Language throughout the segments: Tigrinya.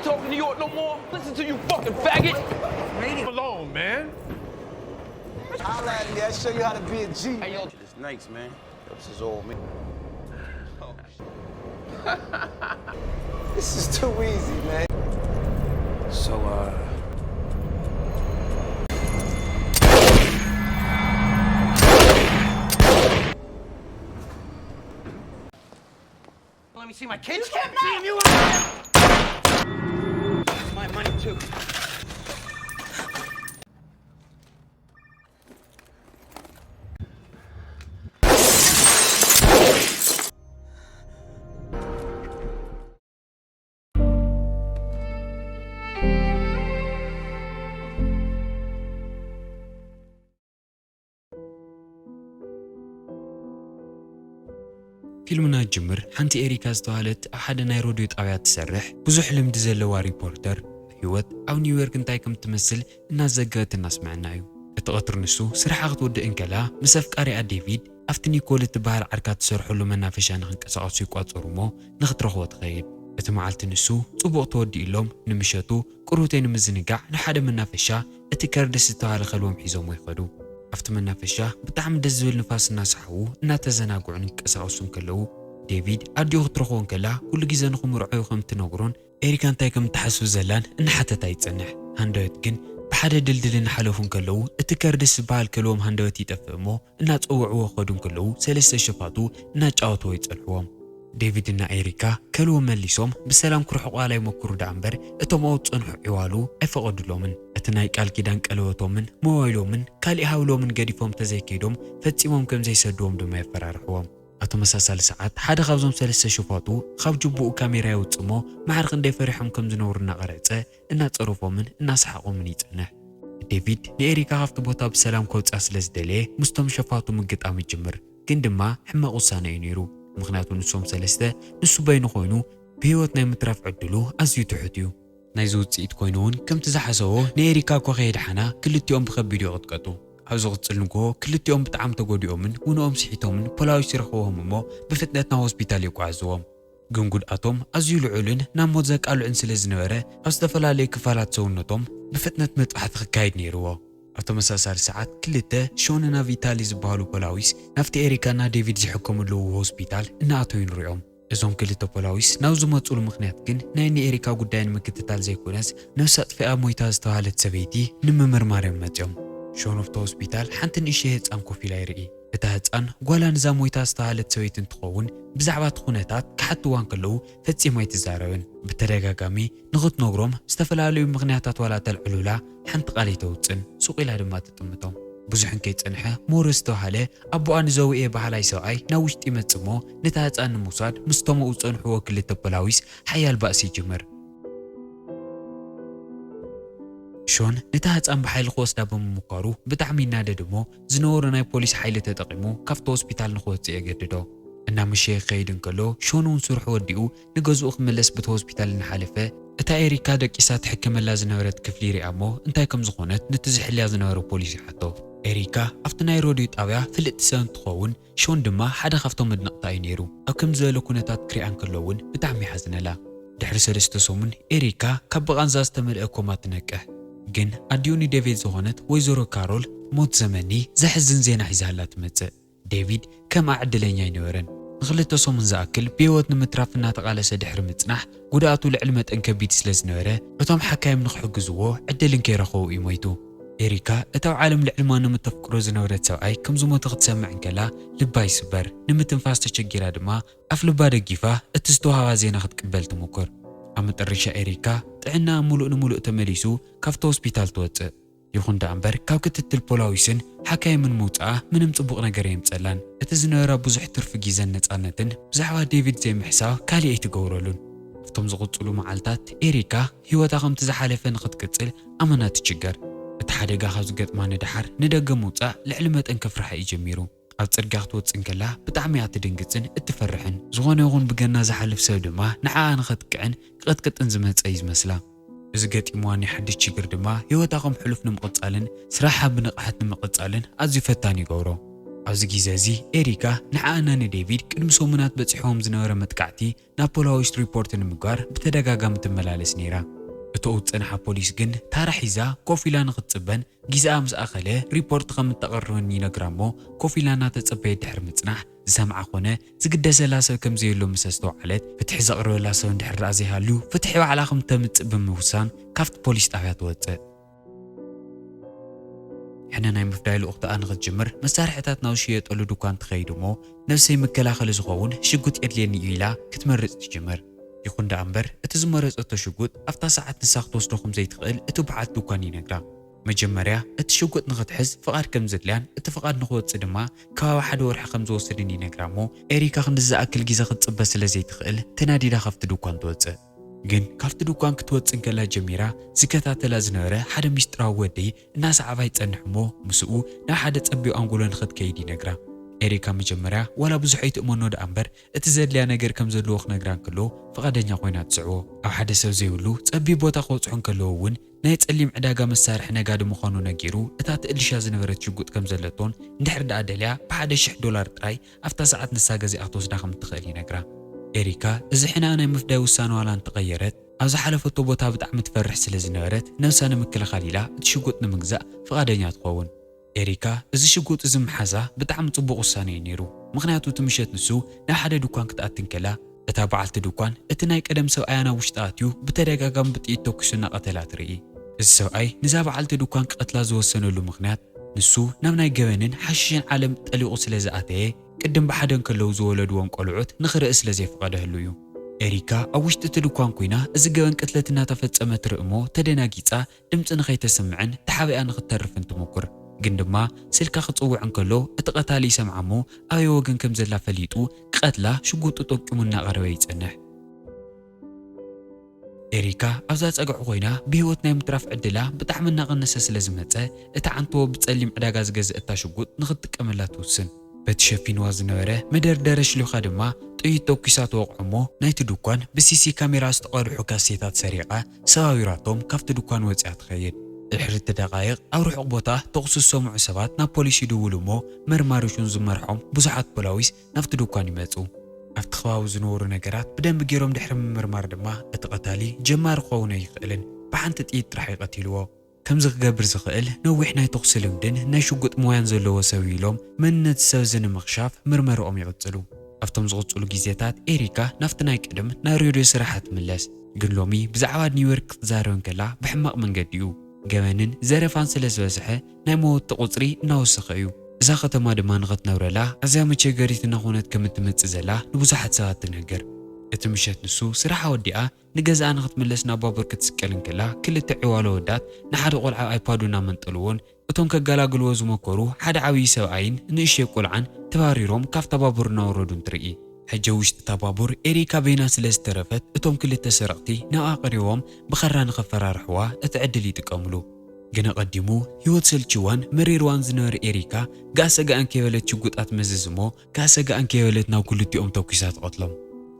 Talk New York no more. Listen to you, fucking faggot. Leave him alone, man. Holla at me, I'll show you how to be a G. Hey, yo, this nice, man. This is all me. This is too easy, man. So, uh, Let me see my kids. You kidnapped! Damn you! My money too. ፊልምና ጅምር ሓንቲ ኤሪካ ዝተባህለት ኣብ ሓደ ናይ ሮድዮ ጣብያ ትሰርሕ ብዙሕ ልምዲ ዘለዋ ሪፖርተር ህይወት ኣብ ኒውዮርክ እንታይ ከም ትመስል እናዘገበት እናስምዐና እዩ። እቲ ቐትሪ ንሱ ስርሓ ክትውድእ እንከላ ምስ ኣፍቃሪኣ ዴቪድ ኣብቲ ኒኮል እትበሃል ዓርካ ትሰርሐሉ መናፈሻ ንክንቀሳቐሱ ይቋጸሩ እሞ ንክትረኽቦ ትኸይድ። እቲ መዓልቲ ንሱ ጽቡቕ ተወዲእሎም ንምሸቱ ቁሩተይ ንምዝንጋዕ ንሓደ መናፈሻ እቲ ከርድስ ዝተባህለ ከልቦም ሒዞሞ ይኸዱ። ኣብቲ መናፈሻ ብጣዕሚ ደስ ዝብል ንፋስ እናሰሓቡ እናተዘናግዑን ይንቀሳቐሱ እንከለዉ ዴቪድ ኣዲኡ ክትረኽቦ እንከላ ኩሉ ግዜ ንኽምርዖዩ ከም እትነግሮን ኤሪካ እንታይ ከም እትሓስብ ዘላን እናሓተታ ይጸንሕ። ሃንደበት ግን ብሓደ ድልድል እናሓለፉ እንከለዉ እቲ ከርድስ ዝበሃል ከልቦም ሃንደበት ይጠፍእ እሞ እናጸውዕዎ ክኸዱ እንከለዉ ሰለስተ ሸፋቱ እናጫወትዎ ይጸንሕዎም። ዴቪድ እና ኤሪካ ከልቦም መሊሶም ብሰላም ክርሕቑዋ ይሞክሩ ደኣ እምበር እቶም ኣብኡ ዝጸንሑ ዕዋሉ ኣይፈቐዱሎምን። እቲ ናይ ቃል ኪዳን ቀለበቶምን ሞባይሎምን ካሊእ ሃብሎምን ገዲፎም ተዘይከይዶም ፈጺሞም ከም ዘይሰድዎም ድማ የፈራርሕዎም። ኣብ ተመሳሳሊ ሰዓት ሓደ ካብዞም ሰለስተ ሸፋቱ ካብ ጅቡኡ ካሜራ የውጽእ እሞ ማዕረ ክንደይ ፈሪሖም ከም ዝነብሩ እናቐረጸ እናጸረፎምን እናሰሓቖምን ይጸንሕ። ዴቪድ ንኤሪካ ካብቲ ቦታ ብሰላም ከውጽኣ ስለ ዝደለየ ምስቶም ሸፋቱ ምግጣም ይጅምር። ግን ድማ ሕማቕ ውሳነ እዩ ነይሩ። ምኽንያቱ ንሶም ሰለስተ ንሱ በይኑ ኮይኑ ብህይወት ናይ ምትራፍ ዕድሉ ኣዝዩ ትሑት እዩ። ናይዚ ውጽኢት ኮይኑ እውን ከምቲ ዝሓሰቦ ንኤሪካ እኳ ከየድሓና ክልቲኦም ብኸቢድ ይቕጥቀጡ። ኣብ ዝቕጽል ንግሆ ክልቲኦም ብጣዕሚ ተጎዲኦምን ውንኦም ስሒቶምን ፖላዊስ ይረኽብዎም እሞ ብፍጥነት ናብ ሆስፒታል የጓዕዝዎም። ግን ጉድኣቶም ኣዝዩ ልዑልን ናብ ሞት ዘቃልዑን ስለ ዝነበረ ኣብ ዝተፈላለዩ ክፋላት ሰውነቶም ብፍጥነት መጥባሕቲ ክካየድ ነይርዎ። ኣብ ተመሳሳሊ ሰዓት ክልተ ሾንና ቪታሊ ዝበሃሉ ፖላዊስ ናብቲ ኤሪካና ዴቪድ ዝሕከምሉ ሆስፒታል እናኣተዉ ንሪኦም። እዞም ክልተ ፖላዊስ ናብ ዝመፁሉ ምኽንያት ግን ናይ ንኤሪካ ጉዳይ ንምክትታል ዘይኮነስ ነፍሲ ኣጥፊኣ ሞይታ ዝተባሃለት ሰበይቲ ንምምርማር እዮም መፂኦም። ሾን ኣብቲ ሆስፒታል ሓንቲ ንእሽተይ ህፃን ኮፍ ኢላ ይርኢ። እታ ህፃን ጓላ ንዛ ሞይታ ዝተባሃለት ሰበይቲ እንትኸውን ብዛዕባ እቲ ኩነታት ክሓትዋ እንከለዉ ፈፂማ ኣይትዛረብን። ብተደጋጋሚ ንኽትነግሮም ዝተፈላለዩ ምኽንያታት ዋላ ተልዕሉላ ሓንቲ ቃል ኣይተውፅን። ሱቕ ኢላ ድማ ትጥምቶም። ብዙሕ እንከይፀንሐ ሞሮ ዝተባሃለ ኣቦኣ ንዘውኤ በሃላይ ሰብኣይ ናብ ውሽጢ ይመፅእ እሞ ነታ ህፃን ንምውሳድ ምስቶም ኣብኡ ዝፀንሕዎ ክልተ ፖላዊስ ሓያል ባእሲ ይጅምር። ሾን ነታ ህፃን ብሓይሊ ክወስዳ ብምምኳሩ ብጣዕሚ ይናደድ እሞ ዝነበሮ ናይ ፖሊስ ሓይሊ ተጠቒሙ ካብቲ ሆስፒታል ንክወፅእ የገድዶ። እናመሸ ክኸይድ እንከሎ ሾን እውን ስርሑ ወዲኡ ንገዝኡ ክምለስ በቲ ሆስፒታል እናሓለፈ እታ ኤሪካ ደቂሳ ትሕከመላ ዝነበረት ክፍሊ ይሪኣ እሞ እንታይ ከም ዝኾነት ነቲ ዝሕልያ ዝነበረ ፖሊስ ይሓቶ። ኤሪካ ኣብቲ ናይ ሮድዮ ጣብያ ፍልጥቲ ሰብ እንትኸውን ሾን ድማ ሓደ ካብቶም ኣድነቕታ እዩ ነይሩ። ኣብ ከምዚ ዝበለ ኩነታት ክሪኣ እንከሎ እውን ብጣዕሚ ይሓዝነላ። ድሕሪ ሰለስተ ሰሙን ኤሪካ ካብ ብቓንዛ ዝተመልአ ኮማ ትነቅሕ። ግን ኣዲኡ ንዴቪድ ዝኾነት ወይዘሮ ካሮል ሞት ዘመኒ ዘሕዝን ዜና ሒዛላ ትመጽእ። ዴቪድ ከምኣ ዕድለኛ ኣይነበረን። ንኽልተ ሰሙን ዝኣክል ብህይወት ንምትራፍ እናተቓለሰ ድሕሪ ምጽናሕ ጉድኣቱ ልዕሊ መጠን ከቢድ ስለ ዝነበረ እቶም ሓካይም ንኽሕግዝዎ ዕድል እንከይረኸቡ እዩ ሞይቱ። ኤሪካ እታ ኣብ ዓለም ልዕሊ ማንም እተፍቅሮ ዝነበረት ሰብኣይ ከም ዝሞተ ክትሰምዕ እንከላ ልባ ይስበር። ንምትንፋስ ተቸጊራ ድማ ኣፍ ልባ ደጊፋ እቲ ዝተዋህባ ዜና ክትቅበል ትምኩር። ኣብ መጠረሻ ኤሪካ ጥዕና ምሉእ ንምሉእ ተመሊሱ ካብቲ ሆስፒታል ትወጽእ። ይኹን ደኣ እምበር ካብ ክትትል ፖላዊስን ሓካይምን ምውጽኣ ምንም ጽቡቕ ነገር የምጸላን። እቲ ዝነበራ ብዙሕ ትርፊ ግዜን ነጻነትን ብዛዕባ ዴቪድ ዘይምሕሳብ ካሊእ ኣይትገብረሉን። ኣብቶም ዝቕጽሉ መዓልታት ኤሪካ ህይወታ ከምቲ ዝሓለፈ ንኽትቅጽል ኣመና ትችገር። እቲ ሓደጋ ካብ ዝገጥማ ንደሓር ንደገ ምውጻእ ልዕሊ መጠን ከፍርሓ እዩ ጀሚሩ። ኣብ ጽርግያ ክትወጽእ እንከላ ብጣዕሚ እያ ትድንግጽን እትፈርሕን። ዝኾነ ይኹን ብገና ዝሓልፍ ሰብ ድማ ንዓኣ ንኸጥቅዕን ክቕጥቅጥን ዝመጸ እዩ ዝመስላ። እዚ ገጢምዋ ናይ ሓድሽ ችግር ድማ ህይወታ ከም ሕሉፍ ንምቕጻልን ስራሓ ብንቕሓት ንምቕጻልን ኣዝዩ ፈታኒ ይገብሮ። ኣብዚ ግዜ እዚ ኤሪካ ንዓኣና ንዴቪድ ቅድሚ ሰሙናት በጺሕዎም ዝነበረ መጥቃዕቲ ናብ ፖሊስ ሪፖርት ንምግባር ብተደጋጋሚ ትመላለስ ነይራ። እተኡ ዝጸንሓ ፖሊስ ግን ታራ ሒዛ ኮፍ ኢላ ንኽትጽበን ግዜኣ ምስ ኣኸለ ሪፖርት ከም እተቕርብን ይነግራ እሞ ኮፍ ኢላ እናተጸበየት ድሕሪ ምጽናሕ ዝሰምዓ ኾነ ዝግደሰላ ሰብ ከም ዘየሎ ምስ ኣስተውዓለት ፍትሒ ዘቕርበላ ሰብ እንድሕር ደኣ ዘይሃልዩ ፍትሒ ባዕላ ከም ተምጽእ ብምውሳን ካብቲ ፖሊስ ጣብያ ትወጽእ። ሕነ ናይ ምፍዳይ ልኡኽትኣ ንኽትጅምር መሳርሕታት ናብ ዝሽየጠሉ ድኳን ትኸይድ እሞ ነብሰይ መከላኸሊ ዝኸውን ሽጉጥ የድልየኒ እዩ ኢላ ክትመርጽ ትጅምር። ይኹን ደኣ እምበር እቲ ዝመረጸቶ ሽጉጥ ኣብታ ሰዓት ንሳ ክትወስዶ ከም ዘይትኽእል እቲ በዓል ድኳን ይነግራ። መጀመርያ እቲ ሽጉጥ ንኽትሕዝ ፍቓድ ከም ዘድልያን እቲ ፍቓድ ንኽወጽእ ድማ ከባቢ ሓደ ወርሒ ከም ዝወስድን ይነግራ እሞ ኤሪካ ክንዲ ዝኣክል ግዜ ክትጽበ ስለ ዘይትኽእል ተናዲዳ ካብቲ ድኳን ትወጽእ። ግን ካብቲ ድኳን ክትወጽእ እንከላ ጀሚራ ዝከታተላ ዝነበረ ሓደ ሚስጥራዊ ወዲ እናሰዓባ ይጸንሕ እሞ ምስኡ ናብ ሓደ ጸቢብ ኣንጎሎ ንኽትከይድ ይነግራ። ኤሪካ መጀመርያ ዋላ ብዙሕ ኣይትእመኖ ደኣ እምበር እቲ ዘድልያ ነገር ከም ዘለዎ ክነግራ እንከሎ ፍቓደኛ ኮይና ትስዕቦ። ኣብ ሓደ ሰብ ዘይብሉ ጸቢብ ቦታ ክበጽሑ እንከለዉ እውን ናይ ጸሊም ዕዳጋ መሳርሒ ነጋዲ ምዃኑ ነጊሩ እታ ትእልሻ ዝነበረት ሽጉጥ ከም ዘለቶን እንድሕር ደኣ ደልያ ብሓደ ሽሕ ዶላር ጥራይ ኣብታ ሰዓት ንሳ ገዚኣ ክትወስዳ ከም እትኽእል ይነግራ። ኤሪካ እዚ ሕነኣ ናይ ምፍዳይ ውሳነ ዋላ እንተቐየረት ኣብ ዝሓለፈቶ ቦታ ብጣዕሚ ትፈርሕ ስለ ዝነበረት ነብሳ ንምክልኻል ኢላ እቲ ሽጉጥ ንምግዛእ ፍቓደኛ ትኸውን። ኤሪካ እዚ ሽጉጥ እዚ ምሓዛ ብጣዕሚ ጽቡቕ ውሳነ እዩ ነይሩ። ምኽንያቱ እቲ ምሸት ንሱ ናብ ሓደ ድኳን ክትኣቲ እንከላ እታ በዓልቲ ድኳን እቲ ናይ ቀደም ሰብኣያ ናብ ውሽጢ ኣትዩ ብተደጋጋሚ ብጥይት ተኩሱ እናቐተላ ትርኢ። እዚ ሰብኣይ ንዛ በዓልቲ ድኳን ክቐትላ ዝወሰነሉ ምኽንያት ንሱ ናብ ናይ ገበንን ሓሽሽን ዓለም ጠሊቑ ስለ ዝኣተየ ቅድም ብሓደ እንከለዉ ዝወለድዎም ቆልዑት ንኽርኢ ስለ ዘይፈቐደህሉ እዩ። ኤሪካ ኣብ ውሽጢ እቲ ድኳን ኮይና እዚ ገበን ቅትለት እናተፈጸመ ትርኢ እሞ ተደናጊጻ ድምጺ ንኸይተስምዕን ተሓቢኣ ንኽትተርፍን ትምኩር። ግን ድማ ስልካ ክጽውዕ እንከሎ እቲ ቀታሊ ይሰምዓ እሞ ኣበይ ወገን ከም ዘላ ፈሊጡ ክቐትላ ሽጉጡ ጠቂሙ እናቐረበ ይጸንሕ። ኤሪካ ኣብዛ ጸግዒ ኮይና ብህይወት ናይ ምትራፍ ዕድላ ብጣዕሚ እናቐነሰ ስለ ዝመጸ እታ ዓንቶ ብጸሊም ዕዳጋ ዝገዘእታ ሽጉጥ ንኽትጥቀመላ ትውስን። በቲ ሸፊንዋ ዝነበረ መደርደሪ ኣሽሊኻ ድማ ጥይት ተኩሳ ትወቕዖ እሞ ናይቲ ድኳን ብሲሲ ካሜራ ዝተቐድሑ ካሴታት ሰሪቓ ሰባቢራቶም ካብቲ ድኳን ወጺኣ ትኸይድ። ድሕሪ እቲ ደቓይቕ ኣብ ርሑቕ ቦታ ተኹሲ ዝሰምዑ ሰባት ናብ ፖሊስ ይድውሉ እሞ መርማሪ ሹን ዝመርሖም ብዙሓት ፖላዊስ ናብቲ ድኳን ይመጹ። ኣብቲ ከባቢ ዝነበሩ ነገራት ብደንቢ ገይሮም ድሕሪ ምምርማር ድማ እቲ ቀታሊ ጀማሪ ክኸውን ኣይኽእልን፣ ብሓንቲ ጥይት ጥራሕ እዩ ቀቲልዎ። ከምዚ ክገብር ዝኽእል ነዊሕ ናይ ተኹሲ ልምድን ናይ ሽጉጥ ሞያን ዘለዎ ሰብ እዩ ኢሎም መንነት ሰብ እዚ ንምኽሻፍ ምርመርኦም ይቕጽሉ። ኣብቶም ዝቕጽሉ ግዜታት ኤሪካ ናብቲ ናይ ቀደም ናይ ሬድዮ ስራሓ ትምለስ። ግን ሎሚ ብዛዕባ ኒውዮርክ ክትዛረብ እንከላ ብሕማቕ መንገዲ እዩ። ገበንን ዘረፋን ስለ ዝበዝሐ ናይ መወቲ ቁጽሪ እናወሰኸ እዩ። እዛ ከተማ ድማ ንኽትነብረላ ኣዝያ መቸገሪት እናኾነት ከም እትመጽእ ዘላ ንብዙሓት ሰባት ትነግር። እቲ ምሸት ንሱ ስራሕ ኣወዲኣ ንገዛኣ ንኽትምለስ ናብ ባቡር ክትስቀል እንከላ ክልተ ዕዋሎ ኣወዳት ንሓደ ቆልዓ ኣይፓዱ እናመንጠልዎን እቶም ከገላግልዎ ዝመከሩ ሓደ ዓብዪ ሰብኣይን ንእሽተይ ቆልዓን ተባሪሮም ካብታ ባቡር እናወረዱን ትርኢ። ሕጂ ውሽጢ እታ ባቡር ኤሪካ በይና ስለ ዝተረፈት እቶም ክልተ ሰረቕቲ ናብኣ ቀሪቦም ብኻራ ንኸፈራርሕዋ እቲ ዕድል ይጥቀምሉ። ግን ኣቐዲሙ ህይወት ሰልችዋን መሪርዋን ዝነበረ ኤሪካ ገኣ ሰጋእን ከይበለት ሽጉጣ ትመዝዝ እሞ ገኣ ሰጋእን ከይበለት ናብ ክልቲኦም ተኲሳ ትቐትሎም።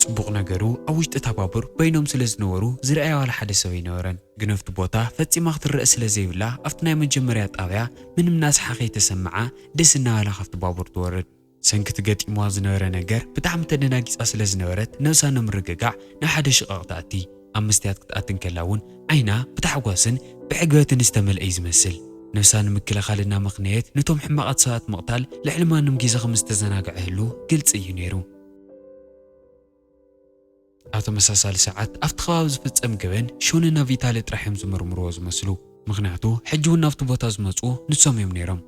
ጽቡቕ ነገሩ ኣብ ውሽጢ እታ ባቡር በይኖም ስለ ዝነበሩ ዝረኣያ ዋላ ሓደ ሰብ ኣይነበረን። ግን ኣብቲ ቦታ ፈጺማ ክትረአ ስለ ዘይብላ ኣብቲ ናይ መጀመርያ ጣብያ ምንም ናስሓ ከይተሰምዓ ደስ እናበላ ካብቲ ባቡር ትወርድ። ሰንኪ እቲ ገጢምዋ ዝነበረ ነገር ብጣዕሚ ተደናጊጻ ስለ ዝነበረት ነብሳ ንምርግጋዕ ናብ ሓደ ሽቓቕ ትኣቲ። ኣብ መስትያት ክትኣቲ እንከላ እውን ዓይና ብታሕጓስን ብዕግበትን ዝተመልአ እዩ ዝመስል። ነብሳ ንምክልኻል እናመኽነየት ነቶም ሕማቓት ሰባት ምቕታል ልዕሊ ማንም ግዜ ከም ዝተዘናግዐ ህሉ ግልጺ እዩ ነይሩ። ኣብ ተመሳሳሊ ሰዓት ኣብቲ ከባቢ ዝፍጸም ገበን ሾንና ቪታሊ ጥራሕ እዮም ዝምርምርዎ ዝመስሉ። ምኽንያቱ ሕጂ እውን ናብቲ ቦታ ዝመጹ ንሶም እዮም ነይሮም።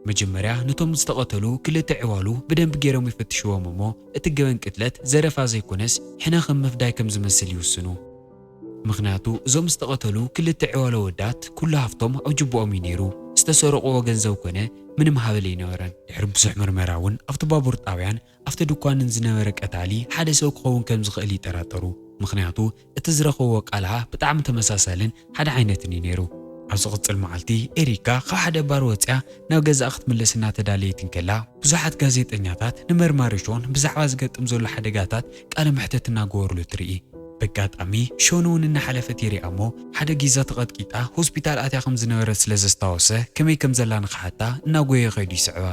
መጀመርያ ነቶም ዝተቐተሉ ክልተ ዕዋሉ ብደንቢ ገይሮም ይፍትሽዎም እሞ እቲ ገበን ቅትለት ዘረፋ ዘይኮነስ ሕነ ከም ምፍዳይ ከም ዝመስል ይውስኑ። ምኽንያቱ እዞም ዝተቐተሉ ክልተ ዕዋሉ ኣወዳት ኩሉ ሃፍቶም ኣብ ጅብኦም እዩ ነይሩ። ዝተሰረቕዎ ገንዘብ ኮነ ምንም ሃብል ኣይነበረን። ድሕሪ ብዙሕ ምርመራ እውን ኣብቲ ባቡር ጣብያን ኣብቲ ድኳንን ዝነበረ ቀታሊ ሓደ ሰብ ክኸውን ከም ዝኽእል ይጠራጠሩ። ምኽንያቱ እቲ ዝረኸብዎ ቃልሃ ብጣዕሚ ተመሳሳልን ሓደ ዓይነትን እዩ ነይሩ። ኣብ ዝቕጽል መዓልቲ ኤሪካ ካብ ሓደ ባር ወጺኣ ናብ ገዛኣ ክትምለስ እናተዳለየት እንከላ ብዙሓት ጋዜጠኛታት ንመርማሪ ሾን ብዛዕባ ዝገጥም ዘሎ ሓደጋታት ቃለ መሕተት እናገበርሉ ትርኢ። በጋጣሚ ሾን እውን እናሓለፈት ይሪኣ እሞ ሓደ ጊዛ ተቐጥቂጣ ሆስፒታል ኣትያ ከም ዝነበረት ስለ ዘስታወሰ ከመይ ከም ዘላ ንኽሓታ እናጎየ ከይዱ ይስዕባ።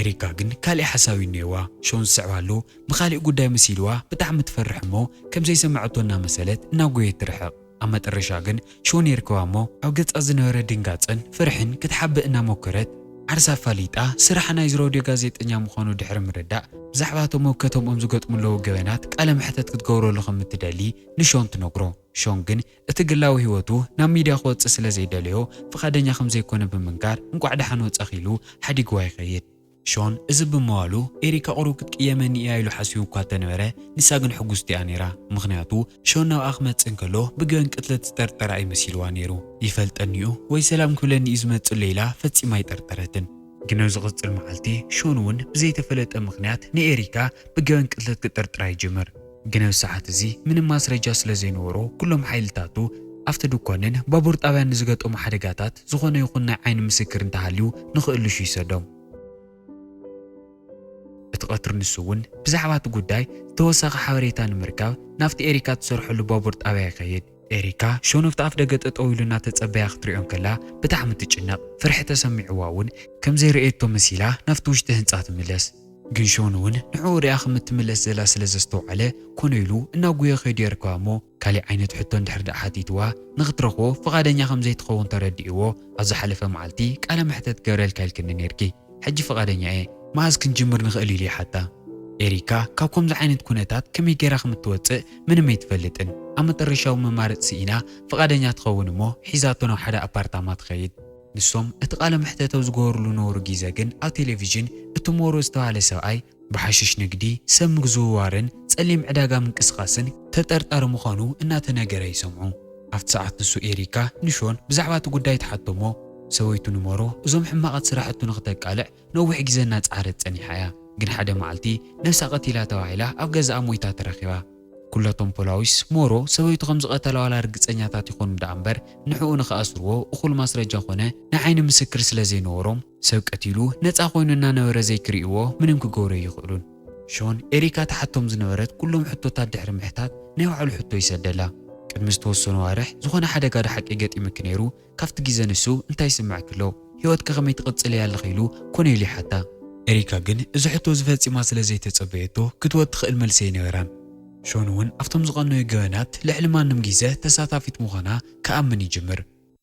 ኤሪካ ግን ካልእ ሓሳብ እዩ እኒኤዋ። ሾን ዝስዕባ ኣሎ ብኻሊእ ጉዳይ መሲልዋ ብጣዕሚ ትፈርሕ እሞ ከም ዘይሰምዐቶ እናመሰለት እናጎየት ትርሕቕ። ኣብ መጠረሻ ግን ሾን የርክባ እሞ ኣብ ገጻ ዝነበረ ድንጋጸን ፍርሕን ክትሓብእ እናሞከረት ዓርሳ ኣፋሊጣ ስራሓ ናይ ሮድዮ ጋዜጠኛ ምዃኑ ድሕሪ ምርዳእ ብዛዕባ እቶም ኣብ ከተምኦም ዝገጥሙ ኣለዉ ገበናት ቃለ መሕተት ክትገብረሉ ከም እትደሊ ንሾን ትነግሮ። ሾን ግን እቲ ግላዊ ህይወቱ ናብ ሚድያ ክወጽእ ስለ ዘይደለዮ ፍቓደኛ ከም ዘይኮነ ብምንጋር እንቋዕ ደሓን ወጻኺ ኢሉ ሓዲግዋ ይኸይድ። ሾን እዚ ብምባሉ ኤሪካ ቁሩብ ክትቅየመኒ እያ ኢሉ ሓሲቡ እኳ እንተነበረ ንሳ ግን ሕጉስቲ እያ ነይራ። ምኽንያቱ ሾን ናብኣ ክመጽእ እንከሎ ብገበን ቅትለት ዝጠርጠራ እዩ መሲልዋ ነይሩ። ይፈልጠኒ እዩ ወይ ሰላም ክብለኒ እዩ ዝመጽእ ዘሎ ኢላ ፈጺማ ኣይጠርጠረትን። ግን ኣብ ዝቕጽል መዓልቲ ሾን እውን ብዘይተፈለጠ ምኽንያት ንኤሪካ ብገበን ቅትለት ክጥርጥራ ይጅምር። ግን ኣብዚ ሰዓት እዚ ምንም ማስረጃ ስለ ዘይነበሮ ኩሎም ሓይልታቱ ኣብቲ ድኳንን ባቡር ጣብያን ንዝገጠሙ ሓደጋታት ዝኾነ ይኹን ናይ ዓይኒ ምስክር እንተሃልዩ ንኽእልሹ ይሰዶም። እቲ ቀትሪ ንሱ እውን ብዛዕባ እቲ ጉዳይ ዝተወሰኸ ሓበሬታ ንምርካብ ናብቲ ኤሪካ ትሰርሐሉ ባቡር ጣብያ ይኸይድ። ኤሪካ ሾን ኣብቲ ኣፍ ደገ ጠጠው ኢሉ እናተጸበያ ክትሪኦ እንከላ ብጣዕሚ ትጭነቕ። ፍርሒ ተሰሚዕዋ እውን ከም ዘይረእየቶ መሲላ ናብቲ ውሽጢ ህንጻ ትምለስ። ግን ሾን እውን ንዕኡ ሪኣ ከም እትምለስ ዘላ ስለ ዘስተውዓለ ኮነ ኢሉ እናጉየ ከይዱ የርክባ እሞ ካሊእ ዓይነት ሕቶ እንድሕር ደኣ ሓቲትዋ ንኽትረኽቦ ፍቓደኛ ከም ዘይትኸውን ተረዲእዎ ኣብ ዝሓለፈ መዓልቲ ቃለ መሕተት ክገብረልካ ኢልክኒ ነይርኪ። ሕጂ ፍቓደኛ እየ፣ መኣዝ ክንጅምር ንኽእል ኢሉ ይሓታ። ኤሪካ ካብ ከምዚ ዓይነት ኩነታት ከመይ ገይራ ከም እትወጽእ ምንም ኣይትፈልጥን። ኣብ መጠረሻዊ መማረፂ ስኢና ፍቓደኛ ትኸውን እሞ ሒዛቶ ናብ ሓደ ኣፓርታማ ትኸይድ። ንሶም እቲ ቃለ መሕተት ኣብ ዝገበሩሉ ነበሩ ግዜ ግን ኣብ ቴሌቪዥን እቲ ሞሮ ዝተባህለ ሰብኣይ ብሓሽሽ ንግዲ፣ ሰብ ምዝውዋርን ጸሊም ዕዳጋ ምንቅስቓስን ተጠርጣሪ ምዃኑ እናተነገረ ይሰምዑ። ኣብቲ ሰዓት ንሱ ኤሪካ ንሾን ብዛዕባ እቲ ጉዳይ ትሓቶ እሞ ሰበይቱ ንሞሮ እዞም ሕማቓት ስራሕቱ ንኽተቃልዕ ነዊሕ ግዜ እናጸዓረት ጸኒሓ እያ። ግን ሓደ መዓልቲ ነብሳ ቀቲላ ተባሂላ ኣብ ገዛኣ ሞይታ ተረኺባ። ኩላቶም ፖላዊስ ሞሮ ሰበይቱ ከም ዝቐተላ ዋላ ርግጸኛታት ይኾኑ ደኣ እምበር ንዕኡ ንኽኣስርዎ እኹል ማስረጃ ኾነ ናይ ዓይኒ ምስክር ስለ ዘይነበሮም ሰብ ቀቲሉ ነጻ ኮይኑ እናነበረ ዘይክርእይዎ ምንም ክገብሩ ኣይኽእሉን። ሾን ኤሪካ ትሓቶም ዝነበረት ኩሎም ሕቶታት ድሕሪ ምሕታት ናይ ባዕሉ ሕቶ ይሰደላ። ቅድሚ ዝተወሰኑ ኣዋርሕ ዝኾነ ሓደጋ ዶ ሓቂ ገጢሙኪ ነይሩ? ካብቲ ግዜ ንሱ እንታይ ይስምዐኪ ኣሎ? ህይወትኪ ከመይ ትቕጽል እያ ኣለኺ ኢሉ ኮነ ኢሉ ይሓታ። ኤሪካ ግን እዚ ሕቶ እዚ ፈጺማ ስለ ዘይተጸበየቶ ክትወ ትኽእል መልሲ ኣይነበራን። ሾን እውን ኣብቶም ዝቐነዩ ገበናት ልዕሊ ማንም ግዜ ተሳታፊት ምዃና ክኣምን ይጅምር።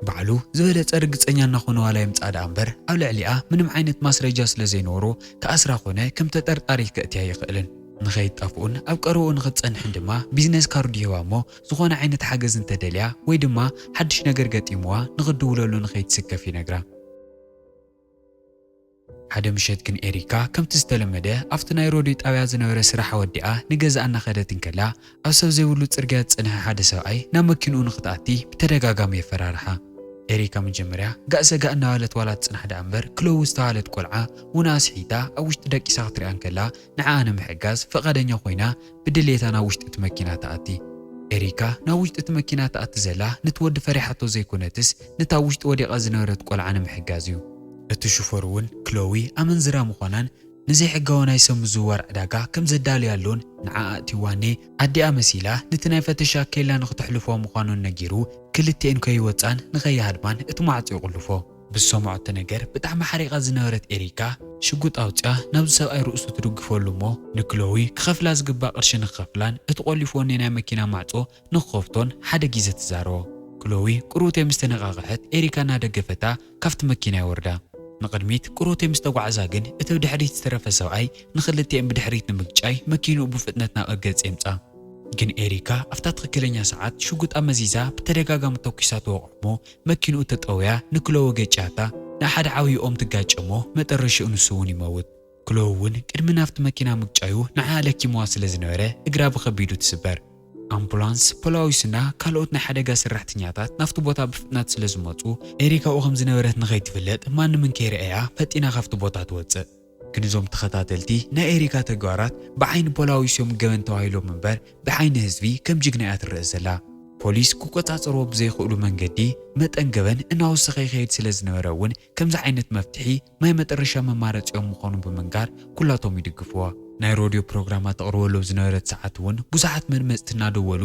ባዕሉ ዝበለጸ ርግጸኛ እናኾነ ዋላ የምጽኣ ደኣ እምበር ኣብ ልዕሊኣ ምንም ዓይነት ማስረጃ ስለ ዘይነበሮ ክኣስራ ኮነ ከም ተጠርጣሪት ከእትያ ኣይኽእልን። ንኸይጣፍኡን ኣብ ቀረብኡ ንኽትጸንሕን ድማ ቢዝነስ ካርዱ ይህባ እሞ ዝኾነ ዓይነት ሓገዝ እንተደልያ ወይ ድማ ሓድሽ ነገር ገጢምዋ ንኽድውለሉ ንኸይትስከፍ ይነግራ። ሓደ ምሸት ግን ኤሪካ ከምቲ ዝተለመደ ኣብቲ ናይ ሮድዮ ጣብያ ዝነበረ ስራሓ ወዲኣ ንገዛኣ እናኸደት እንከላ ኣብ ሰብ ዘይብሉ ጽርግያ ዝጸንሐ ሓደ ሰብኣይ ናብ መኪንኡ ንኽትኣቲ ብተደጋጋሚ የፈራርሓ። ኤሪካ መጀመርያ ጋእ ሰጋእ እናበለት ዋላ ትጽናሕ ደኣ እምበር ክሎዊ ዝተባህለት ቆልዓ ውንኣ ስሒታ ኣብ ውሽጢ ደቂሳ ክትሪኣ እንከላ ንዓኣ ንምሕጋዝ ፈቓደኛ ኮይና ብድሌታ ናብ ውሽጢ እቲ መኪና ትኣቲ። ኤሪካ ናብ ውሽጢ እቲ መኪና ትኣቲ ዘላ ነቲ ወዲ ፈሪሓቶ ዘይኮነትስ ነታ ኣብ ውሽጢ ወዲቓ ዝነበረት ቆልዓ ንምሕጋዝ እዩ። እቲ ሹፈር እውን ክሎዊ ኣመንዝራ ምዃናን ንዘይሕጋዊ ናይ ሰብ ምዝውዋር ዕዳጋ ከም ዘዳልያሉን ንዓኣ ኣእትይዋኒ ኣዲኣ መሲላ ነቲ ናይ ፈተሻ ኬላ ንኽተሕልፎ ምዃኑን ነጊሩ ክልቲኤን ከይወጻን ንኸይሃድማን እቲ ማዕጾ ይቑልፎ። ብዝሰምዖቶ ነገር ብጣዕሚ ሓሪቓ ዝነበረት ኤሪካ ሽጉጥ ኣውጺኣ ናብዚ ሰብኣይ ርእሱ ትድግፈሉ እሞ ንክሎዊ ክኸፍላ ዝግባእ ቅርሺ ንኽኸፍላን እቲ ቆሊፍወኒ ናይ መኪና ማዕጾ ንኽኸፍቶን ሓደ ግዜ ትዛረቦ። ክሎዊ ቅሩቴ ምስ ተነቓቕሐት ኤሪካ እናደገፈታ ካብቲ መኪና ይወርዳ። ንቕድሚት ቅሩቴ ምስ ተጓዕዛ ግን እቲ ብድሕሪት ዝተረፈ ሰብኣይ ንኽልቲኤን ብድሕሪት ንምግጫይ መኪንኡ ብፍጥነት ናብ ኣብ ገጽ የምጻ። ግን ኤሪካ ኣብታ ትኽክለኛ ሰዓት ሽጉጣ መዚዛ ብተደጋጋሚ ተኩሳ ትወቕዖ እሞ መኪንኡ ተጠውያ ንክሎዊ ገጭያታ ናብ ሓደ ዓብዪ ኦም ትጋጨ እሞ መጠረሽኡ ንሱ እውን ይመውት። ክሎዊ እውን ቅድሚ ናብቲ መኪና ምግጫዩ ንዓኣ ለኪምዋ ስለ ዝነበረ እግራ ብኸቢዱ ትስበር። ኣምቡላንስ፣ ፖላዊስና ካልኦት ናይ ሓደጋ ሰራሕተኛታት ናብቲ ቦታ ብፍጥነት ስለ ዝመጹ ኤሪካ ኣብኡ ከም ዝነበረት ንኸይትፍለጥ ማንም እንከይረኣያ ፈጢና ካብቲ ቦታ ትወጽእ። ግን እዞም ተኸታተልቲ ናይ ኤሪካ ተግባራት ብዓይኒ ፖላዊስ እዮም ገበን ተባሂሎም እምበር ብዓይኒ ህዝቢ ከም ጅግና እያ ትረአ ዘላ። ፖሊስ ክቆጻጸርዎ ብዘይኽእሉ መንገዲ መጠን ገበን እናወሰኸ ይኸይድ ስለ ዝነበረ እውን ከምዚ ዓይነት መፍትሒ ማይ መጠረሻ መማረፂኦም ምዃኑ ብምንጋር ኩላቶም ይድግፍዋ። ናይ ሮድዮ ፕሮግራማ ተቕርበሉ ኣብ ዝነበረት ሰዓት እውን ብዙሓት መድመፅቲ እናደወሉ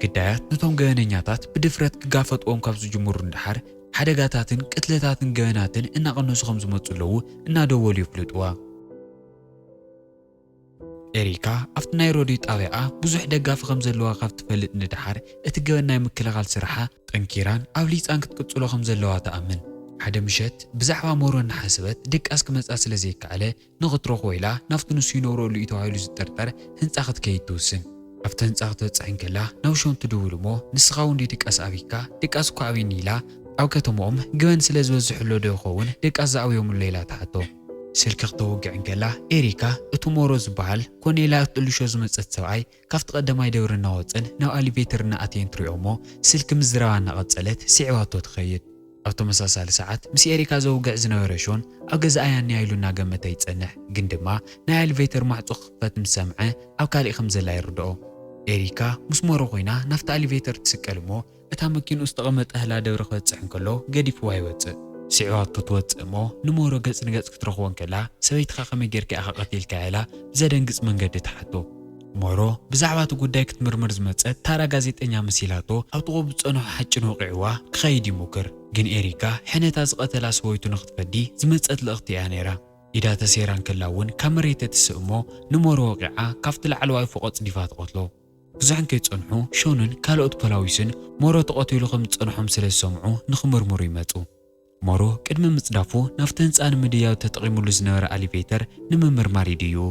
ግዳያት ነቶም ገበነኛታት ብድፍረት ክጋፈጥዎም ካብ ዝጅምሩ ንደሓር ሓደጋታትን ቅትለታትን ገበናትን እናቐነሱ ከም ዝመፁ ኣለዉ እናደወሉ የፍልጥዋ። ኤሪካ ኣብቲ ናይ ሬድዮ ጣቢያኣ ብዙሕ ደጋፊ ከም ዘለዋ ካብ ትፈልጥ ንደሓር፣ እቲ ገበን ናይ ምክልኻል ስርሓ ጠንኪራን ኣብሊጻን ክትቅጽሎ ከም ዘለዋ ትኣምን። ሓደ ምሸት ብዛዕባ ሞሮ እናሓሰበት ድቃስ ክመጻ ስለ ዘይከኣለ፣ ንኽትረኽቦ ኢላ ናብቲ ንሱ ይነብረሉ እዩ ተባሂሉ ዝጥርጠር ህንጻ ክትከይድ ትውስን። ኣብቲ ህንጻ ክትበጽሕ እንከላ ናብ ሾን ትድውል እሞ፣ "ንስኻ እውን ድዩ ድቃስ ኣብይካ? ድቃስ እኮ ኣብይኒ" ኢላ። ኣብ ከተማኦም ገበን ስለ ዝበዝሕ ኣሎ ዶ ይኸውን ድቃስ ዝኣብዮም ኣሎ ኢላ ትሓቶ። ስልኪ ክተውግዕ እንከላ ኤሪካ፣ "እቲ ሞሮ ዝበሃል ኮኔላ እትልሾ ዝመጸት ሰብኣይ ካብቲ ቀዳማይ ደብሪ እናወጸን ናብ ኣሊቬተር እናኣተየን ትሪኦ እሞ፣ ስልኪ ምዝራባ እናቐጸለት ስዒባቶ ትኸይድ። ኣብ ተመሳሳሊ ሰዓት ምስ ኤሪካ ዘውግዕ ዝነበረ ሾን ኣብ ገዛኣ እያ እኒኣ ኢሉ እናገመተ ይጸንሕ፣ ግን ድማ ናይ ኣሊቬተር ማዕጾ ክኽፈት ምስ ሰምዐ ኣብ ካሊእ ከም ዘላ ይርድኦ። ኤሪካ ምስ ሞሮ ኮይና ናብቲ ኣሊቬተር ትስቀል እሞ፣ እታ መኪንኡ ዝተቐመጠ ህላ ደብሪ ክበጽሕ እንከሎ ገዲፍዋ ይወጽእ። ስዒባቶ ትወጽእ እሞ ንሞሮ ገጽ ንገጽ ክትረኽቦ እንከላ፣ "ሰበይትኻ ከመይ ጌርካ ኢኻ ቀቲልካያ?" ኢላ ብዘደንግጽ መንገዲ ትሓቶ። ሞሮ ብዛዕባ እቲ ጉዳይ ክትምርምር ዝመጸት ታራ ጋዜጠኛ መሲላቶ ኣብ ጥቕኡ ብዝጸንሖ ሓጭን ወቒዕዋ ክኸይድ ይሙክር። ግን ኤሪካ ሕነታ ዝቐተላ ሰበይቱ ንኽትፈዲ ዝመጸት ልእኽቲ እያ ነይራ። ኢዳ ተሰይራ እንከላ እውን ካብ መሬት ተትስእ እሞ ንሞሮ ወቒዓ ካብቲ ላዕለዋይ ፎቕ ኣጽዲፋ ትቐትሎ። ብዙሕ እንከይጸንሑ ሾንን ካልኦት ፖላዊስን ሞሮ ተቐቲሉ ከም ዝጸንሖም ስለ ዝሰምዑ ንኽምርምሩ ይመጹ። ሞሮ ቅድሚ ምጽዳፉ ናብቲ ህንጻ ንምድያብ ተጠቒሙሉ ዝነበረ ኣሊቬተር ንምምርማር ይድይቡ።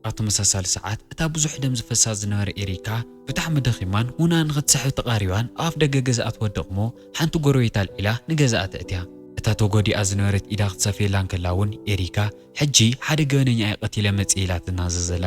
ኣብ ተመሳሳሊ ሰዓት እታ ብዙሕ ደም ዝፈሳ ዝነበረ ኤሪካ ብጣዕሚ ደኺማን ውንኣ ንኽትስሕብ ተቓሪባን ኣብ ኣፍ ደገ ገዛኣ ትወድቕ እሞ፣ ሓንቲ ጎረቤታ ኣልዒላ ንገዛኣ ተእትያ። እታ ተጎዲኣ ዝነበረት ኢዳ ክትሰፍየላ እንከላ እውን ኤሪካ፣ "ሕጂ ሓደ ገበነኛ እየ ቀቲለ መጽየ" ኢላ ትናዘዘላ።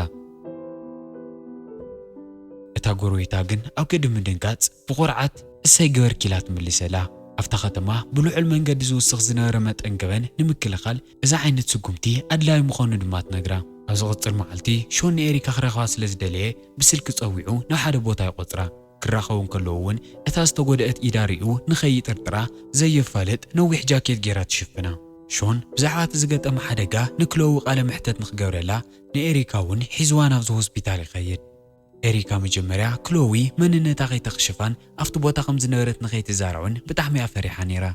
እታ ጎረቤታ ግን ኣብ ገዲ ምድንጋጽ ብኹርዓት "እሰይ ገበርኪ" ኢላ ትምልሰላ። ኣብታ ከተማ ብልዑል መንገዲ ዝውስኽ ዝነበረ መጠን ገበን ንምክልኻል እዚ ዓይነት ስጉምቲ ኣድላዪ ምዃኑ ድማ ትነግራ። ኣብ ዝቕጽል መዓልቲ ሾን ንኤሪካ ክረኽባ ስለ ዝደለየ ብስልኪ ጸዊዑ ናብ ሓደ ቦታ ይቖጽራ። ክራኸቡ እንከለዉ እውን እታ ዝተጎድአት ኢዳ ሪኡ ንኸይጥርጥራ ዘየፋልጥ ነዊሕ ጃኬት ጌራ ትሽፍና። ሾን ብዛዕባ እቲ ዝገጠመ ሓደጋ ንክሎዊ ቃለ መሕተት ንኽገብረላ ንኤሪካ እውን ሒዝዋ ናብዚ ሆስፒታል ይኸይድ። ኤሪካ መጀመርያ ክሎዊ መንነታ ከይተኽሽፋን ኣብቲ ቦታ ከም ዝነበረት ንኸይትዛረዑን ብጣዕሚ እያ ፈሪሓ ነይራ።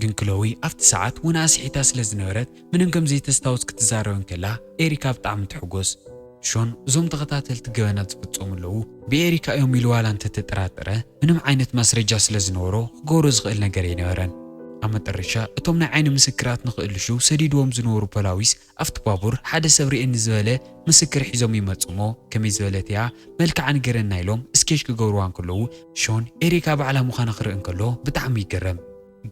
ግን ክሎዊ ኣብቲ ሰዓት ውንኣ ስሒታ ስለ ዝነበረት ምንም ከም ዘይተስታውስ ክትዛረብ እንከላ ኤሪካ ብጣዕሚ ትሕጎስ። ሾን እዞም ተኸታተልቲ ገበናት ዝፍጸሙ ኣለዉ ብኤሪካ እዮም ኢሉ ዋላ እንተተጠራጠረ፣ ምንም ዓይነት ማስረጃ ስለ ዝነበሮ ክገብሮ ዝኽእል ነገር ኣይነበረን። ኣብ መጠረሻ እቶም ናይ ዓይኒ ምስክራት ንኽእልሹ ሰዲድዎም ዝነበሩ ፖላዊስ ኣብቲ ባቡር ሓደ ሰብ ርእየኒ ዝበለ ምስክር ሒዞም ይመጹ እሞ፣ ከመይ ዝበለት እያ መልክዓ ንገረና ኢሎም እስኬች ክገብርዋ እንከለዉ፣ ሾን ኤሪካ ባዕላ ምዃና ክርኢ እንከሎ ብጣዕሚ ይግረም።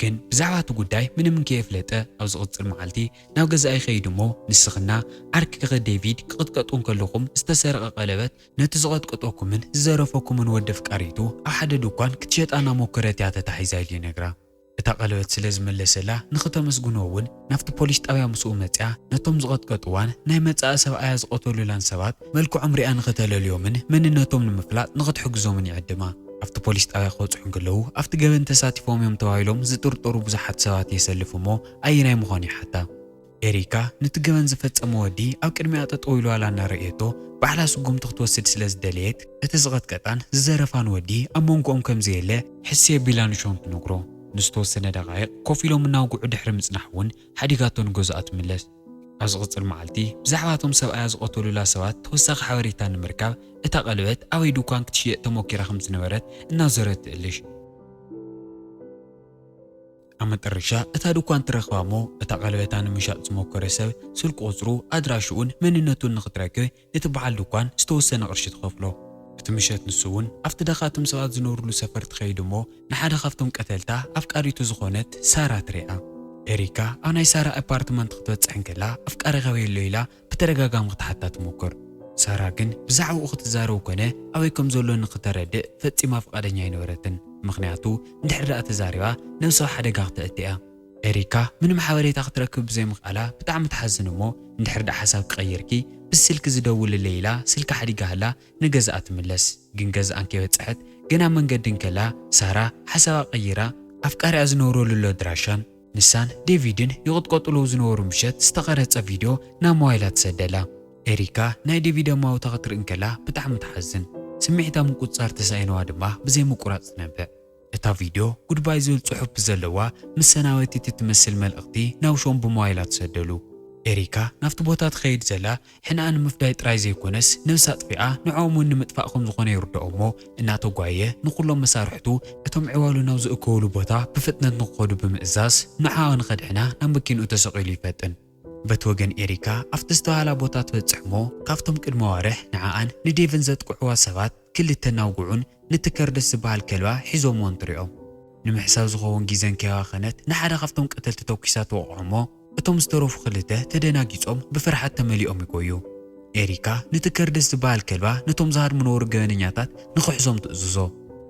ግን ብዛዕባ እቲ ጉዳይ ምንም እንከየፍለጠ ኣብ ዝቕጽል መዓልቲ ናብ ገዛኣ ይኸይድ እሞ፣ ንስኽና ዓርክኺ ዴቪድ ክቕጥቀጡ እንከለኹም ዝተሰረቐ ቀለበት ነቲ ዝቐጥቀጠኩምን ዝዘረፈኩምን ወዲ ኣፍቃሪቱ ኣብ ሓደ ድኳን ክትሸጣ እናሞከረት እያ ተታሒዛ ኢሉ ይነግራ። እታ ቀለበት ስለ ዝመለሰላ ንኽተመስግኖ እውን ናብቲ ፖሊስ ጣብያ ምስኡ መጽያ ነቶም ዝቐጥቀጥዋን ናይ መጻኢ ሰብኣያ ዝቐተሉላን ሰባት መልክዖም ሪኣ ንኽተለልዮምን መንነቶም ንምፍላጥ ንኽትሕግዞምን ይዕድማ። ኣብቲ ፖሊስ ጣብያ ክበጽሑ እንከለዉ ኣብቲ ገበን ተሳቲፎም እዮም ተባሂሎም ዝጥርጠሩ ብዙሓት ሰባት የሰልፍ እሞ ኣየናይ ምዃኑ ይሓታ። ኤሪካ ነቲ ገበን ዝፈጸመ ወዲ ኣብ ቅድሚኣ ጠጠው ኢሉ ዋላ እናረእየቶ ባዕላ ስጉምቲ ክትወስድ ስለ ዝደለየት እቲ ዝቐጥቀጣን ዝዘረፋን ወዲ ኣብ መንጎኦም ከም ዘየለ ሕስየ ቢላ ንሾን ትነግሮ። ንዝተወሰነ ደቓይቕ ኮፍ ኢሎም እናውግዑ ድሕሪ ምጽናሕ እውን ሓዲጋቶ ንገዝኣ ትምለስ። ኣብ ዝቕጽል መዓልቲ ብዛዕባ እቶም ሰብኣያ ዝቐተሉላ ሰባት ተወሳኺ ሓበሬታ ንምርካብ እታ ቀለበት ኣበይ ድኳን ክትሽየጥ ተሞኪራ ከም ዝነበረት እናዞረት ትእልሽ። ኣብ መጠረሻ እታ ድኳን ትረኽባ እሞ እታ ቀለበታ ንምሻጥ ዝሞከረ ሰብ ስልኪ ቁጽሩ ኣድራሽኡን መንነቱን ንኽትረክብ እቲ በዓል ድኳን ዝተወሰነ ቅርሺ ትኸፍሎ። እቲ ምሸት ንሱ እውን ኣብቲ ደኻትም ሰባት ዝነብርሉ ሰፈር ትኸይድ እሞ ንሓደ ካብቶም ቀተልታ ኣፍቃሪቱ ዝኾነት ሳራ ትሪኣ። ኤሪካ ኣብ ናይ ሳራ ኣፓርትመንት ክትበጽሕ እንከላ ኣፍቃሪኻ ኣበይ ኣሎ ኢላ ብተደጋጋሚ ክትሓታ ትሞክር። ሳራ ግን ብዛዕባኡ ክትዛረብ ኮነ ኣበይ ከም ዘሎ ንኽተረድእ ፈጺማ ፍቓደኛ ኣይነበረትን። ምኽንያቱ እንድሕር ደኣ ተዛሪባ ነብሳዊ ሓደጋ ክተእቲ እያ። ኤሪካ ምንም ሓበሬታ ክትረክብ ብዘይምኽኣላ ብጣዕሚ ትሓዝን እሞ እንድሕር ደኣ ሓሳብ ክቐይርኪ ብስልኪ ዝደውልለይ ኢላ ስልካ ሓዲጋ ሃላ ንገዝኣ ትምለስ። ግን ገዝኣ እንከይበጽሐት ገና መንገዲ እንከላ ሳራ ሓሳባ ቀይራ ኣፍቃሪኣ ዝነብረሉ ኣሎ ኣድራሻን ንሳን ዴቪድን ይቕጥቀጥሉ ዝነበሩ ምሸት ዝተቐረጸ ቪድዮ ናብ ሞባይላ ትሰደላ። ኤሪካ ናይ ዴቪድ ኣማውታ ክትርኢ እንከላ ብጣዕሚ ትሓዝን። ስምዒታ ምቁጽጻር ተሳኢንዋ ድማ ብዘይ ምቁራጽ ትነብዕ። እታ ቪድዮ ጉድባይ ዝብል ጽሑፍ ብዘለዋ መሰናበቲት እትመስል መልእኽቲ ናብ ሾን ብሞባይላ ትሰደሉ። ኤሪካ ናብቲ ቦታ ትኸይድ ዘላ ሕንኣ ንምፍዳይ ጥራይ ዘይኮነስ፣ ነብሳ ኣጥፊኣ ንዕኦም እውን ንምጥፋእ ከም ዝኾነ ይርድኦ እሞ፣ እናተጓየ ንኹሎም መሳርሕቱ፣ እቶም ዕዋሉ ናብ ዝእከብሉ ቦታ ብፍጥነት ንክኸዱ ብምእዛዝ፣ ንዓኣ ንኸድሕና ናብ መኪንኡ ተሰቒሉ ይፈጥን። በቲ ወገን ኤሪካ ኣብቲ ዝተባህላ ቦታ ትበጽሕ እሞ፣ ካብቶም ቅድሚ ኣዋርሕ ንዓኣን ንዴቭን ዘጥቅዕዋ ሰባት ክልተ እናውግዑን ነቲ ከርደስ ዝበሃል ከልባ ሒዞምዎ እንትሪኦም፣ ንምሕሳብ ዝኸውን ግዜ እንከይባኸነት ንሓደ ካብቶም ቀተልቲ ተኩሳ ትወቕዖ እሞ፣ እቶም ዝተረፉ ክልተ ተደናጊጾም ብፍርሓት ተመሊኦም ይጎዩ። ኤሪካ ነቲ ከርደስ ዝበሃል ከልባ ነቶም ዝሃድሙ ነበሩ ገበነኛታት ንኽሕዞም ትእዝዞ።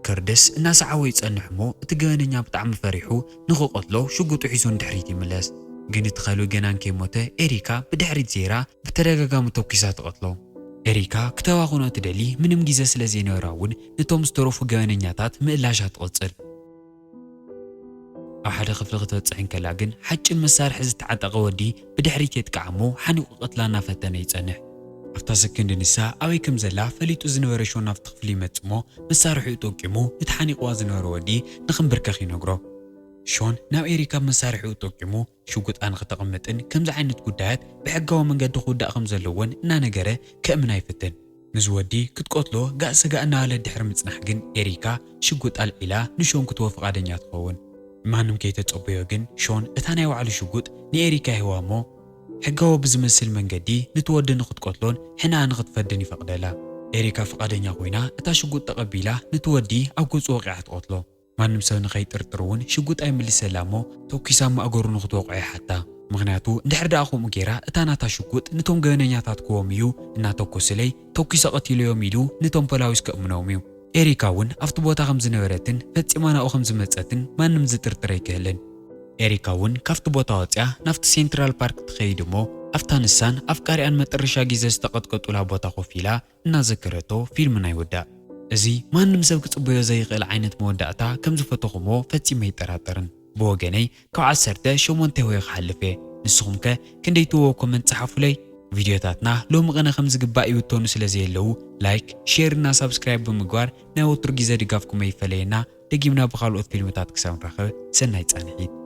ከርደስ እናሰዓቦ ይጸንሕ እሞ፣ እቲ ገበነኛ ብጣዕሚ ፈሪሑ ንኽቐትሎ ሽጉጡ ሒዙ ንድሕሪት ይምለስ። ግን እቲ ከልቢ ገና እንከይሞተ ኤሪካ ብድሕሪት ዜራ ብተደጋጋሚ ተኩሳ ትቐትሎ። ኤሪካ ክተባኽኖ ትደሊ ምንም ግዜ ስለ ዘይነበራ እውን፣ ነቶም ዝተረፉ ገበነኛታት ምእላሻ ትቕጽል። ኣብ ሓደ ክፍሊ ክትበጽሕ እንከላ ግን፣ ሓጭን መሳርሒ ዝተዓጠቐ ወዲ ብድሕሪት የጥቅዓ እሞ፣ ሓኒቑ ክቐትላ እናፈተነ ይጸንሕ። ኣብታ ሰከንድ ንሳ ኣበይ ከም ዘላ ፈሊጡ ዝነበረ ሾን ናብቲ ክፍሊ ይመጽእ እሞ፣ መሳርሒኡ ጠቂሙ ነቲ ሓኒቕዋ ዝነበረ ወዲ ንኽንብርከኽ ይነግሮ። ሾን ናብ ኤሪካ መሳርሒኡ ጠቂሙ ሽጉጣ ንኽተቐምጥን ከምዚ ዓይነት ጉዳያት ብሕጋዊ መንገዲ ክውዳእ ከም ዘለዎን እናነገረ ከእምና ይፍትን። ነዚ ወዲ ክትቀትሎ ጋእ ሰጋእ እናበለት ድሕሪ ምጽናሕ ግን፣ ኤሪካ ሽጉጥ ኣልዒላ ንሾን ክትቦ ፍቓደኛ ትኸውን። ማንም ከይተጸበዮ ግን፣ ሾን እታ ናይ ባዕሉ ሽጉጥ ንኤሪካ ይህባ እሞ፣ ሕጋዊ ብዝመስል መንገዲ ነቲ ወዲ ንኽትቀትሎን ሕንኣ ንኽትፈድን ይፈቕደላ። ኤሪካ ፍቓደኛ ኮይና እታ ሽጉጥ ተቐቢላ ነቲ ወዲ ኣብ ገጹ ወቒዓ ትቐትሎ። ማንም ሰብ ንኸይጥርጥር እውን ሽጉጥ ኣይምልሰላ እሞ፣ ተኩሳ ኣብ ማእገሩ ንኽትወቕዖ ይሓታ። ምኽንያቱ እንድሕር ደኣ ከምኡ ጌራ፣ እታ ናታ ሽጉጥ ነቶም ገበነኛታት ክህቦም እዩ፣ እናተኮሱለይ ተኩሰ ቀቲለዮም ኢሉ ነቶም ፖላዊስ ከእምኖም እዩ። ኤሪካ እውን ኣብቲ ቦታ ከም ዝነበረትን ፈጺማ ናብኡ ከም ዝመጸትን ማንም ዝጥርጥር ኣይክህልን። ኤሪካ እውን ካብቲ ቦታ ወጺኣ ናብቲ ሴንትራል ፓርክ ትኸይድ እሞ፣ ኣብታ ንሳን ኣፍቃሪኣን መጠረሻ ግዜ ዝተቐጥቀጡላ ቦታ ኮፍ ኢላ እናዘከረቶ ፊልምና ይውዳእ። እዚ ማንም ሰብ ክጽበዮ ዘይኽእል ዓይነት መወዳእታ ከም ዝፈተኹሞ ፈጺመ ኣይጠራጠርን። ብወገነይ ካብ ዓሰርተ ሸሞንተ ወይ ክሓልፍ እየ። ንስኹም ከ ክንደይ ትህብዎ ኮመንት ጸሓፉለይ። ቪድዮታትና ሎሚ ቕነ ከም ዝግባእ ይውተኑ ስለ ዘየለዉ፣ ላይክ፣ ሼር እና ሳብስክራይብ ብምግባር ናይ ወትሩ ግዜ ድጋፍኩም ኣይፈለየና። ደጊምና ብኻልኦት ፊልምታት ክሳብ ንራኸብ ሰናይ ጻንሒት።